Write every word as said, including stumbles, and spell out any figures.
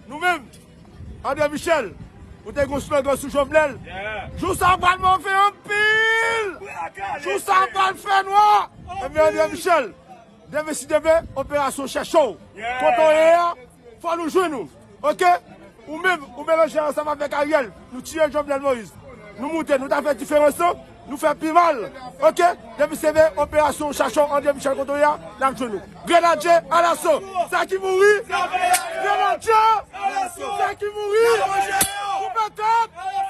Nou menm, André Michel, ou te gen slogan sou Jovenel. Jou sa pral move anpil. Jou sa pral fè nwa. Ebyen, André Michel, demen si demen, operasyon chèche w. Kote w ye a, fò nou jwenn ou. Oke? Ou menm, ou melanje ansanm avèk Ariel. Nou tiye Jovenel Moïse. Nou moute, nou ta fè diferans lan, nou fè pi mal. Oke? Depi se vre, operasyon chèche w, André Michel kote w ye a, n ap jwenn ou. Grenadye alaso. Sa ki mouri. Grenadye. Sa ki mouri. Koupe tèt.